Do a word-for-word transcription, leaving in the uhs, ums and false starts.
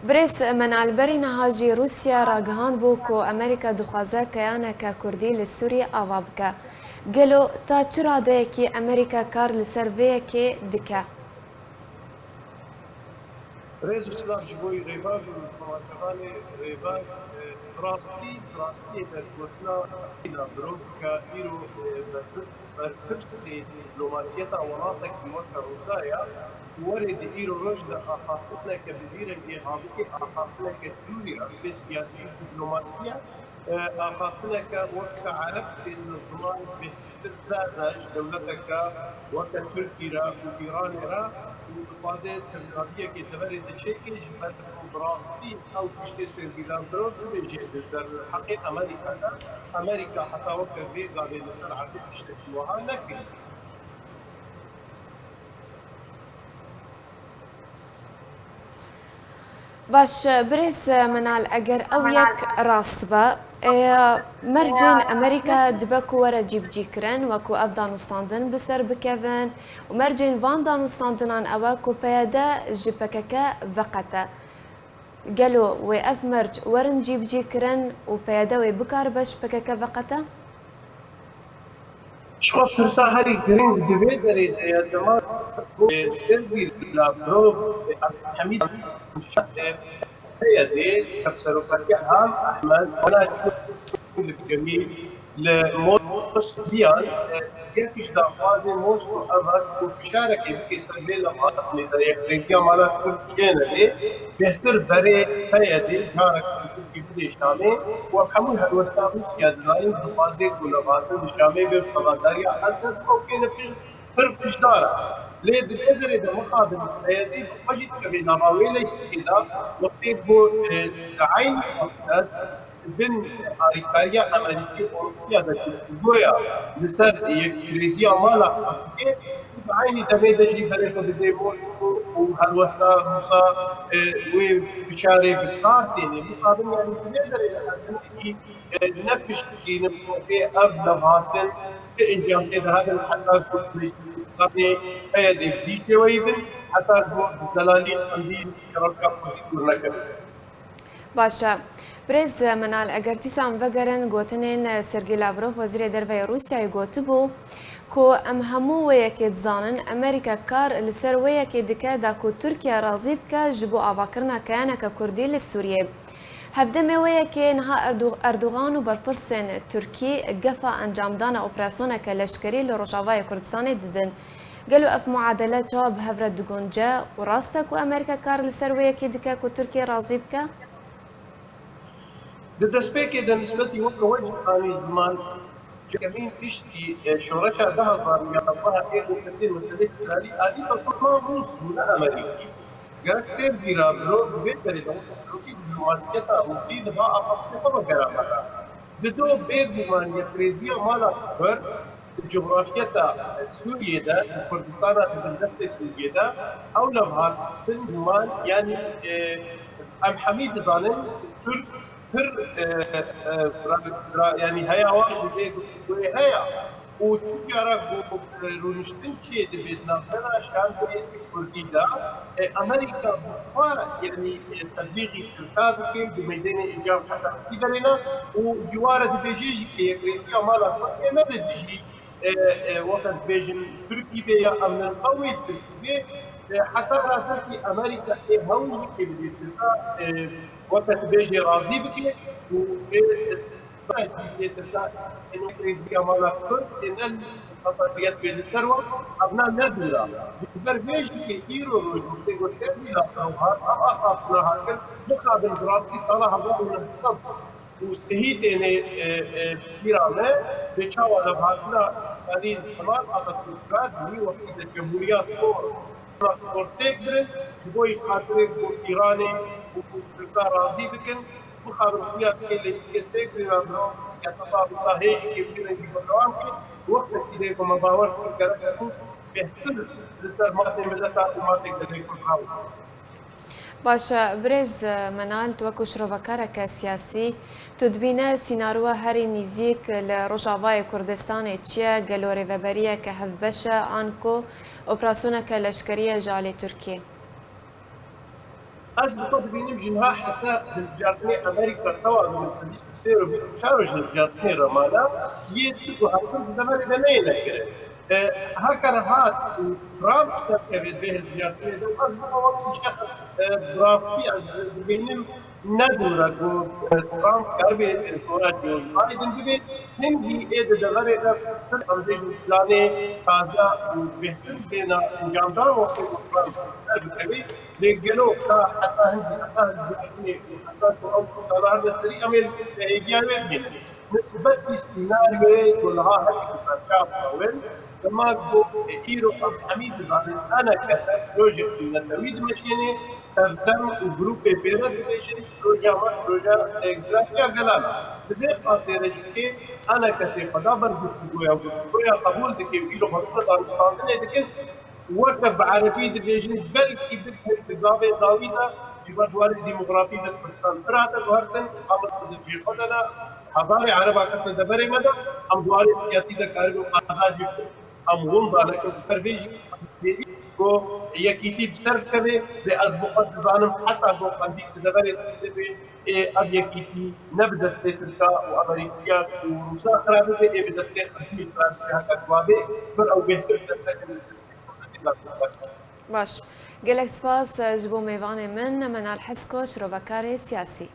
Birêz Menal, berî niha jî Rûsya ragihand bû ku Amerîka dixwaze keyaneke Kurdî li Sûriyê ava bike. Gelo ta çi radeyekî Amerîka kar li ser vê yekê dike? Rêz û silav ji bo rêbaz û tomacvanê rêbaz. Bi rastî, bi rastiyê dergotina Lavrov ke îro berpirsê dîplomasiyeta welatekî weke Rûsya ya, werê di îro roj de axaftineke bi vî rengê ha bike, axaftineke dûrî, axivê siyasî û dîplomasî ye. Axaftineke weke Ereb tên ziman bêhtir zaza ji dewleteke weke Tirkî re û Îranê re û dixwaze tevlahiyekê teverê de çêke ji ber ku bi rastî ew tiştê Sergî Lavrov dibêje di derheqê Amerîka de, Amerîka heta weke vê gavê li ser erdê tiştekî wiha nekiriye. Baş, birêz Minal, eger ew yek rast be, mercên Amerîka dibe ku were cîbicîkirin, wekû ev danûstandin bi ser bikevin û mercên van danûstandinan ew e ku P Y D ji P K K veqete. Gelo wê ev merc werin cîbicîkirin û P Y D wê bikaribe ji P K K veqete? Ji xwe pirsa herî giring di vê derê de ye, dema ku Sergî Lavrov, Hemîd P Y D'ê, hevserokatiya Ham Ehmed, wana çû li Cemîl, li Moskviyan, yek ji daxwazên Moskva ev e ku fişarekê bike ser vê levhatinê de yekrêziya mala Kurd çênebê, bêhtir berê P Y D'ê careke Tirkî bidê Şamê. Wek hemû helwesta Rûsya dizanîn, dixwaze ku levhatin li Şamê bê û sebatdariya Esed ew kêne pir, pir piştdar e. Lê di vê derê de mixabin P Y D bi xwe jî dikeve nava wê lîstikê de, wextê ku, e, di eynî wext de di bin alîkariya Amerîkî û Rûsya de guftûgoya li ser yekrêziya mala Kurd dike, û di eynî demê de jî berê xwe didê Mosko û helwesta Rûsa, e, wê fişarê bi kar têne. Mixabin, yanî di vê derê de ez hinekî, e, ne piştgirînim ku ev levhatin çi encamê de hebin, heta ku lîstikê P Y D'ê bi vî şêweyî bin, heta ku bi zelalî qendîl şerefka Kurdî dûr nekevin. Baş e. Birêz Minal, eger dîsa em vegerin gotinên Sergî Lavrov, Wezîrê Derve yê Rûsyayê gotibû ku em hemû wê yekê dizanin, Amerîka kar li ser wê yekê dike da ku Tirkiye razî bike ji bo avakirina keyaneke Kurdî li Sûriyê. Hevdemê wê yekê niha Erdo-, Erdogan û berpirsên Tirkî gefa encamdana operasyoneke leşkerî li Rojavayê Kurdistanê didin. Gelo ev muadele çawa bi hev re digunce û rast e ku Amerîka kar li ser wê yekê dike ku Tirkiye razî bike? Di destpêkê de nisbetî weke we jî anî ziman, kemîn piştî, e, şoreşa du hazar û yazdeh ê ku kesên meselê federalî anî tasarruf Rûs bû, ne Amerîkî. Gerek Sergî Lavrov bi vê derê de weke serokê dîplomasiyeta Rûsî niha axaftinê xwe vegera mala. Dido bêguman yekrêziya mala Kurd di cografyeta Sûriyê de, di Kurdistana di bindestê Sûriyê de, ew levhatin guman, yanî, e, em hemî dizanin Tirk pir, e, e, ra-, ra-, yanî heya wan ji vê guftûgoyê heye û çi cara ku, e, rûniştin çê dibe di navbera Şandê Kurdî de, e, Amerîka bi xwe, yanî, e, teblîxî Tirka dike, di meydanê îcab heta Tirkî derêne û ji wan re dibêje jî ke yekrêziya mala Tirkiyê ne li dijî, e, e, weke dibêjin Tirkî bê ya emnên qewî Tirkî bê, e, heta rastî Amerîka ê hewl jî kê bidê Tirka, e, weke dibêjê razî bike û ê, e, Tirka ê ne krêziya mala Kurd ê ne qeteriyet bê li ser wan, evna ne dûr e. Ji ber vê jî ke îro roj wextê ku Sergî Lavrov hat, ev axaftina hat kir, mixabin bi rastî sala hezar û neh sed û sihî têne, e, e, bîra me, bi çawa levhatina Stalîn Kemal Atatürk re di wî wextî de Cemhuriya Sor, Sor têk birin, ji bo xatirê ku Îranê û Tirka razî bikin, mixabin xuya dike lîstikê Sergî Lavrov siyaseta Rûsa hê jî kê bi vî rengî berdewam ke, wextekî de ku me bawer kir gerek Rûs bêhtir li ser mafê mileta û mafê gelê Kurd rawestîne. Baş e, birêz Menal, tu wekû şirovekareke siyasî, tu dibîne sînaroya herî nîzîk li Rojavayê Kurdistanê çi ye? Gelo rêveberiyeke hevbeş e, an ku operasyoneke leşkerî ye ji alî Tirkiyê? Ez bi xwe dibînim ji niha heta hilbijartinê Amerîka tewa bi bîst û sê û bîst û çar roj hilbijartinê re mane, yê tu guhertin di deverê de neyêne kirin. E, Heke re hat Trump derkeve vê hilbijartinê de, ez bi xwe wek şexs, e, bi rastî ez dibînim ne dûr e ku, e, Trump karibe zora Joe Biden bibe. Hingî ê di deverê de pir em bêjin planê taze û bêhtir bêna encamdan wextê ku Trump ser bikeve. Lê gelo ka heta hindî, heta hilbijartinê û heta ku ew tiştana herde serî, em ê li hêviya wê bînin. Nisbetî sînaryoyê ku niha herkesî berçav dawin, dema ku îro em hemî dizanin, enekese projek netewî dimeşêne, hevdem û grûpê pêre dibêjin, projeya me projeya yekdilatiya gelan e. Di vê qasê re jî kê enekesê xwe da ber guftûgoya, guftûgoya qebûl dike û îro xwe dike danûstandinê dikin. Weke bi erebî dibêjin, belkî bibin di gavê dawî de, ji ber di warê demografî de Kurdistan pir hate guhertin, xwe di cihê xwe de ne, hezarê ereba ketine deverê me de, em di warê siyasî de karibin qada jî bikin, em winda nekin. Ji ber vê jî ku yekîtî bi ser bikeve, lê ez bi xwe dizanim heta ku xwendî di deverê de bê, ê ev yekîtî ne bi destê Tirka û Amerîkiya û Rûsa xira bibe, ê bi destê Erdî xira bibe, heta ku bê, ji ber ew bêhtir destekin. Baş. Gelek spas ji bo mêvanê min, Menal Hesko, şirovekarê siyasî.